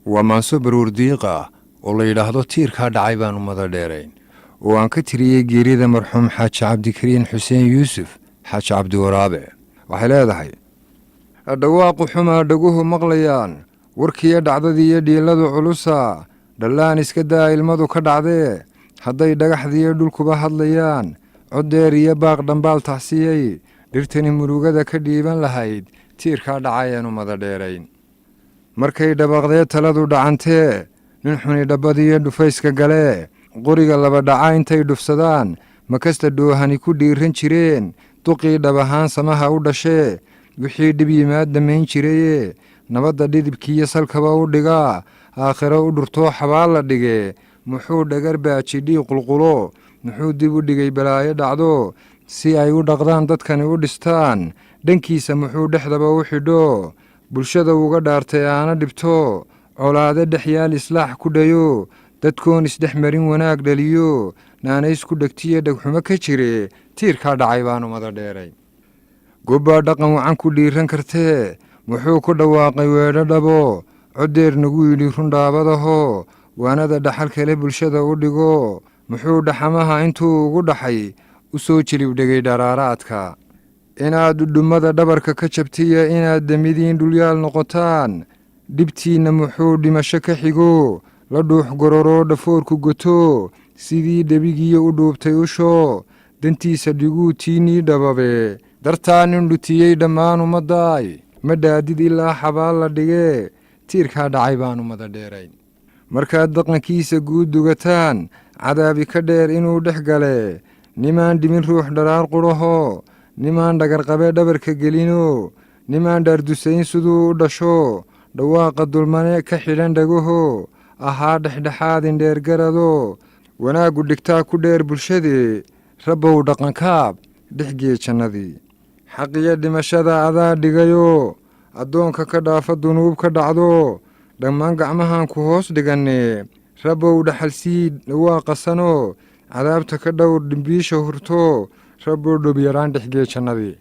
Waa maanso baruurdiiq ah oo la yidhaahdo "Tiirkaa dhacay baanu mada dheerayn", oo aan ka tiriyey geerida marxuum Xaaji Cabdikariin Xuseen Yuusuf, Xaaji Cabdiwaraabe. Waxay leedahay: Dhawaaqu xumaa dhaguhu maqlayaan, warkiiyo dhacdadiiyo dhiiladu culusa, dhallaan iska daa ilmadu ka dhacdee. Hadday dhagaxdiiyo dhulkuba hadlayaan, coddeer iyo baaq dhambaal taxsiyey, dhirtani murugada ka dhiiban lahayd, tiirkaa dhacayaanu mada dheerayn. Markay dhabaqdee taladu dhacantee, nin xuni dhabbadiyo dhufayska galee, qoriga laba dhaca intay dhufsadaan, makasta dhoohani ku dhiiran jireen, duqii dhab ahaan samaha u dhashee, wixii dhib yimaad dhammayn jirayee, nabadda dhidibkiiyo salkaba u dhigaa, aakhiro u dhurtoo xabaal la dhigee, muxuu dhagar baajidhii qulqulo? Muxuu dib u dhigay balaayo dhacdo si ay u dhaqdaan dadkani u dhistaan? Dhankiisa muxuu dhexdaba u xidho, bulshada uga dhaartay aana dhibto, colaade dhexyaal islaax ku dhayo, dadkoon isdhex marin wanaag dhaliyo, naanays ku dhegtiyo dhegxumo ka jire? Tiirkaa dhacay baanu mada dheeray. Gobbaa dhaqan wacan ku dhiiran kartee, muxuu ku dhawaaqay weedho dhabo, coddeer nagu yidhi rundhaabadaho, waanada dhaxal kale bulshada u dhigo? Muxuu dhaxamaha intuu ugu dhaxay u soo jilibdhegay dharaaraadka? Inaad dhudhummada dhabarka ka jabtiya, inaad demidiin dhulyaal noqotaan, dhibtiinna muxuu dhimasho ka xigo, la dhuux gororoo dhafoorku goto, sidii dhebigiyo u dhuubtay usho, dantiisa dhiguu tiinii dhababe? Dartaa nin dhutiyey dhammaan ummaddaay, ma dhaadid ilaa xabaal la dhigee, tiirkaa dhacay baanu mada dheeray. Markaad dhaqankiisa guud dugataan, cadaabi ka dheer inuu dhex gale, nimaan dhimin ruux dharaar qudhaho, nimaan dhagarqabe dhabarka gelino, nimaan dhaardusayn siduu u dhasho, dhawaaqa dulmane ka xidhan dhagaho, ahaa dhexdhexaad indheergarado, wanaaggu dhigtaa ku dheer bulshadee, Rabbow dhaqankaab dhexgee jannadii. Xaqiyo dhimashada adaa dhigayoo, addoonka ka dhaafa dunuub ka dhacdo, dhammaan gacmahan ku hoos dhigannee, Rabbow dhaxalsii dhawaaqa sanoo, cadaabta ka dhowr dhimbiisha hurto, Rabbow dhobyaraan dhexgee jannadii.